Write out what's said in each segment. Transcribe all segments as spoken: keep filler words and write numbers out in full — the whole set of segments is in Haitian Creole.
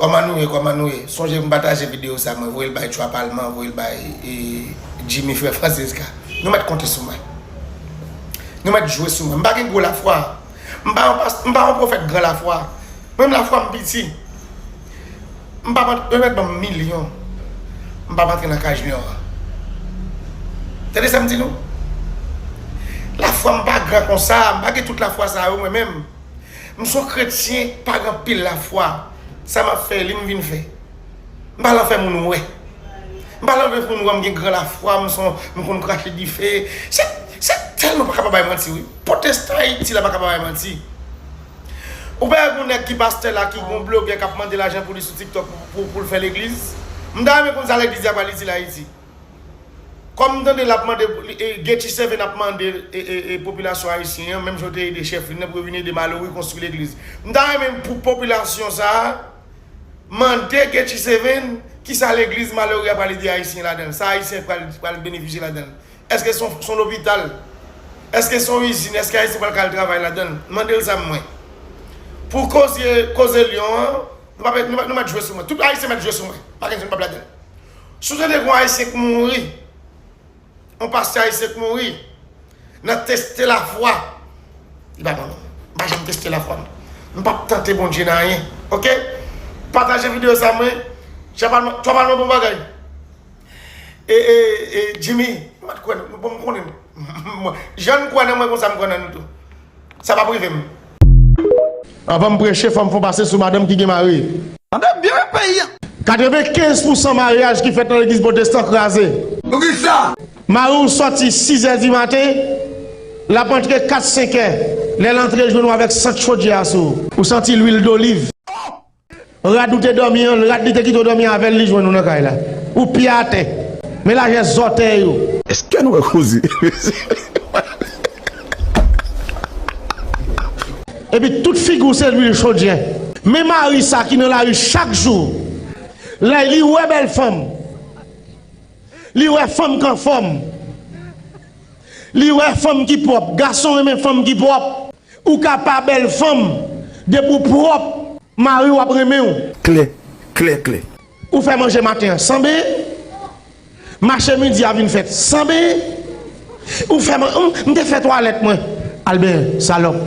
Kòman nou ye, kòman nou ye? Sonje m pataje videyo sa, mwen voye l bay Tchwa Palman, voye l bay e, Jimmy, frè Fransèska. Nou mèt konte sou mwen. Nou mèt jwe sou mwen. M pa gen gwo lafwa. M pa yon pas, m pa yon pwofèt gran lafwa. Mwen menm lafwa m piti. M pa, yo mèt ban m milyon. M p ap antre nan kaj lyon an. Tande sa m di nou? Lafwa m pa gran konsa, m pa gen tout lafwa sa yo mwen menm. M se yon kretyen pa gen anpil lafwa. Sa m ap fè, li m vin fè. M pa lan fè moun wè. M pa lan fè moun wè m gen gran lafwa, m se yon, m konn krache dife. Se, se tèlman pa kapab bay manti wi. Pwotestan Ayiti la pa kapab bay manti. Ou pa wè gon nèg ki pastè la, ki gon blogè k ap mande lajan pou li sou TikTok pou, pou, pou l fè legliz? M ta renmen konn sa legliz la pral itil Ayiti. Kòm m tande l ap mande, e, Gucci Seven ap mande e, e, e, popilasyon ayisyen an, menm jan w te ede chèf li nan pou yo vin ede Malory konstwi legliz. M ta renmen pou popilasyon sa a mande Gucci Seven kisa legliz Malory a pral ede ayisyen ladan l, sa ayisyen pral, pral benefisye ladan l. Èske se yon, se yon lopital? Èske se yon izin? Èske ayisyen pral ka al travay ladan l? Mande l sa mwen. Pou koze, koze lyon an, nou pa, nou pa, nou mèt jwe sou mwen. Tout ayisyen mèt jwe sou mwen. Pa gen moun p ap ladan l. Si w tande gon ayisyen k mouri, yon pastè ayisyen k mouri, nan teste lafwa, li pa bon non. M pa janm teste lafwa m. M p ap tante Bondye nan anyen. Oke? Pataje videyo sa mwen. Tchwa Palman, Tchwa Palman bon bagay. E, e, e, Jimmy, m pa t kwè nan, bon, m konnen. Jan n kwè nan mwen konsa m kwè nan nou tou. Sa p ap rive m. Anvan m preche, fò m fè yon pase sou madanm ki gen mari. Tande byen peyi a. Katrevenkenz pousan maryaj ki fèt nan legliz pwotestan kraze. Poukisa? Mari w sòti sizè di maten, l ap antre kat senkè. Lè l antre, l jwenn w avèk sant chodyè a sou ou. Ou santi lwil doliv. Rad ou te dòmi an, rad li te kite w dòmi avè l, li jwenn ou nan kay la. Ou pye atè. Men lajè zòtèy ou. Èske nou wè koze? Epi tout figi w se lwil chodyè. Men mari sa ki nan lari chak jou. Lè li wè bèl fanm, li wè fanm k anfòm, li wè fanm ki pwòp. Gason renmen fanm ki pwòp. Ou ka pa bèl fanm, depi w pwòp, mari w ap renmen w. Klè, klè, klè. Ou fè manje maten an san benyen, mache midi a vin fèt san benyen. Ou fè man, m, m te fè twalèt mwen. Al benyen, salòp.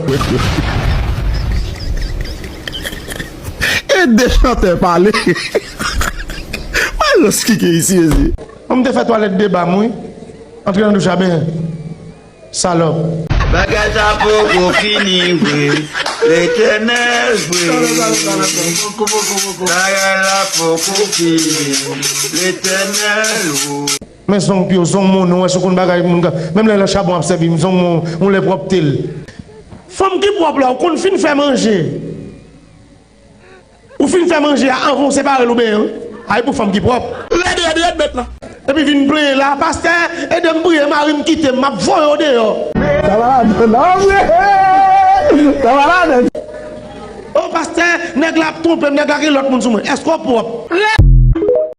E de chantè pale. Malans ki gen isi, mezye. M te fè twalèt de ba m, wi. Antre nan douch la benyen. Salòp. Bagay sa poko fini vre. Letènèl vre. Bagay la poko fini. Letènèl o. Men zong pye w, zong moun, ou wè si w konn bagay moun ka. Menm lè nan chabon ap sèvi m, zong moun, ou lè pwòpte l. Fanm ki pwòp la, ou konn fin fè manje. Ou fin fè manje a, anvan w separe l ou benyen l. Ay pou fanm ki pwòp. Rèd, rèd, rèd bèt la. Epi vin plenyen la, pastè, ede m priye, mari m kite m, m ap voye w deyò. Sa va ladan, non, vre. Sa va ladan. O pastè, nèg la ap twonpe m, nèg la gen lòt moun sou mwen. Èske w pwòp?